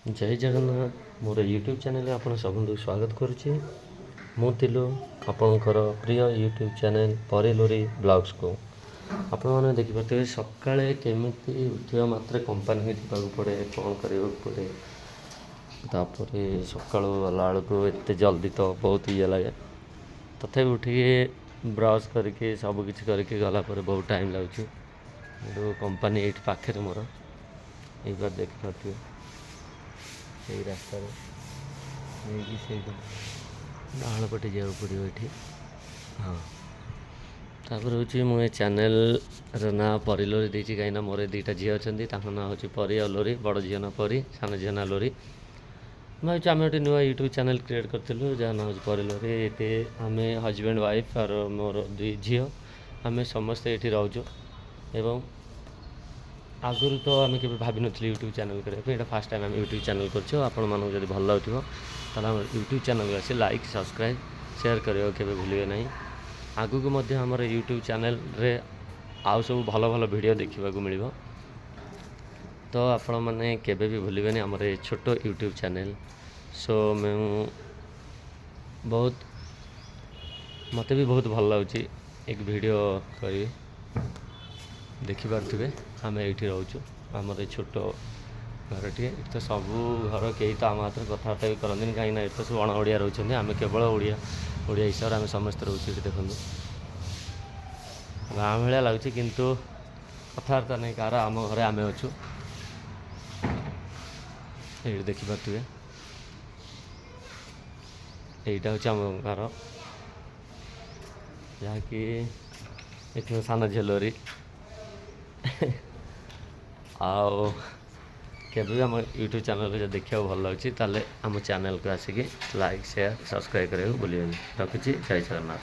ଜୟ ଜଗନ୍ନାଥ। ମୋର ୟୁଟ୍ୟୁବ୍ ଚ୍ୟାନେଲ୍ରେ ଆପଣ ସମସ୍ତଙ୍କୁ ସ୍ୱାଗତ କରୁଛି। ମୁଁ ଥିଲୁ ଆପଣଙ୍କର ପ୍ରିୟ ୟୁଟ୍ୟୁବ୍ ଚ୍ୟାନେଲ୍ ପରି ଲୋରି ବ୍ଲଗ୍ସକୁ। ଆପଣମାନେ ଦେଖିପାରୁଥିବେ, ସକାଳେ କେମିତି ଉଠିବା ମାତ୍ରେ କମ୍ପାନୀକି ଯିବାକୁ ପଡ଼େ, କ'ଣ କରିବାକୁ ପଡ଼େ। ତାପରେ ସକାଳୁ ଗଲାବେଳକୁ ଏତେ ଜଲ୍ଦି ତ ବହୁତ ଇଏ ଲାଗେ। ତଥାପି ଉଠିକି ବ୍ରସ୍ କରିକି, ସବୁକିଛି କରିକି ଗଲା ପରେ ବହୁତ ଟାଇମ୍ ଲାଗୁଛି। କିନ୍ତୁ କମ୍ପାନୀ ଏଇଠି ପାଖରେ ମୋର। ଏଇବାର ଦେଖିପାରୁଥିବେ, ଏଇ ରାସ୍ତାରେ ନେଇକି ସେଇଠୁ ଡାହାଣ ପଟେ ଯିବାକୁ ପଡ଼ିବ ଏଠି। ହଁ, ତାପରେ ହେଉଛି ମୁଁ ଏ ଚ୍ୟାନେଲ୍ର ନାଁ ପରି ଲୋରି ଦେଇଛି, କାହିଁକିନା ମୋର ଏ ଦୁଇଟା ଝିଅ ଅଛନ୍ତି। ତାଙ୍କ ନାଁ ହେଉଛି ପରି ଆଉ ଲୋରି। ବଡ଼ ଝିଅ ନାଁ ପରି, ସାନ ଝିଅ ନାଁ ଲୋରି। ମୁଁ ଭାବୁଛି ଆମେ ଗୋଟେ ନୂଆ ୟୁଟ୍ୟୁବ୍ ଚ୍ୟାନେଲ୍ କ୍ରିଏଟ୍ କରିଥିଲୁ, ଯାହା ନାଁ ହେଉଛି ପରି ଲୋରି। ଏଠି ଆମେ ହଜବେଣ୍ଡ, ୱାଇଫ୍ ଆଉ ମୋର ଦୁଇ ଝିଅ, ଆମେ ସମସ୍ତେ ଏଠି ରହୁଛୁ। ଏବଂ ଆଗରୁ ତ ଆମେ କେବେ ଭାବିନଥିଲୁ ୟୁଟ୍ୟୁବ୍ ଚ୍ୟାନେଲ୍ କରିବା ପାଇଁ। ଏଇଟା ଫାର୍ଷ୍ଟ ଟାଇମ୍ ଆମେ ୟୁଟ୍ୟୁବ୍ ଚ୍ୟାନେଲ୍ କରୁଛୁ। ଆପଣମାନଙ୍କୁ ଯଦି ଭଲ ଲାଗୁଥିବ, ତାହେଲେ ଆମର ୟୁଟ୍ୟୁବ୍ ଚ୍ୟାନେଲ୍କୁ ଆସି ଲାଇକ୍, ସବସ୍କ୍ରାଇବ୍, ସେୟାର କରିବାକୁ କେବେ ଭୁଲିବେ ନାହିଁ। ଆଗକୁ ମଧ୍ୟ ଆମର ୟୁଟ୍ୟୁବ୍ ଚ୍ୟାନେଲ୍ରେ ଆଉ ସବୁ ଭଲ ଭଲ ଭିଡ଼ିଓ ଦେଖିବାକୁ ମିଳିବ। ତ ଆପଣମାନେ କେବେ ବି ଭୁଲିବେନି ଆମର ଏ ଛୋଟ ୟୁଟ୍ୟୁବ୍ ଚ୍ୟାନେଲ୍। ସୋ ମୁଁ ବହୁତ, ମୋତେ ବି ବହୁତ ଭଲ ଲାଗୁଛି ଏକ ଭିଡ଼ିଓ କରି। ଦେଖିପାରୁଥିବେ, ଆମେ ଏଇଠି ରହୁଛୁ, ଆମର ଏ ଛୋଟ ଘରଟିଏ। ଏଠି ତ ସବୁ ଘର, କେହି ତ ଆମ ହାତରେ କଥାବାର୍ତ୍ତା ବି କରନ୍ତିନି, କାହିଁକିନା ଏଠି ତ ସବୁ ଅଣ ଓଡ଼ିଆ ରହୁଛନ୍ତି। ଆମେ କେବଳ ଓଡ଼ିଆ। ଓଡ଼ିଆ ହିସାବରେ ଆମେ ସମସ୍ତେ ରହୁଛୁ ଏଠି। ଦେଖନ୍ତୁ, ଗାଁ ଭଳିଆ ଲାଗୁଛି, କିନ୍ତୁ କଥାବାର୍ତ୍ତା ନାହିଁ କାହାର। ଆମ ଘରେ ଆମେ ଅଛୁ। ଏଇଠି ଦେଖିପାରୁଥିବେ, ଏଇଟା ହେଉଛି ଆମ ଘର, ଯାହାକି ଏଠି ମୋ ସାନ ଝିଅ ଲୋରି। ଆଉ କେବେ ବି ଆମ ୟୁଟ୍ୟୁବ୍ ଚ୍ୟାନେଲ୍ରେ ଯଦି ଦେଖିବାକୁ ଭଲ ଲାଗୁଛି, ତାହେଲେ ଆମ ଚ୍ୟାନେଲ୍କୁ ଆସିକି ଲାଇକ୍, ସେୟାର, ସବସ୍କ୍ରାଇବ୍ କରିବାକୁ ଭୁଲିବେନି। ରଖୁଛି, ଜୟ ଜଗନ୍ନାଥ।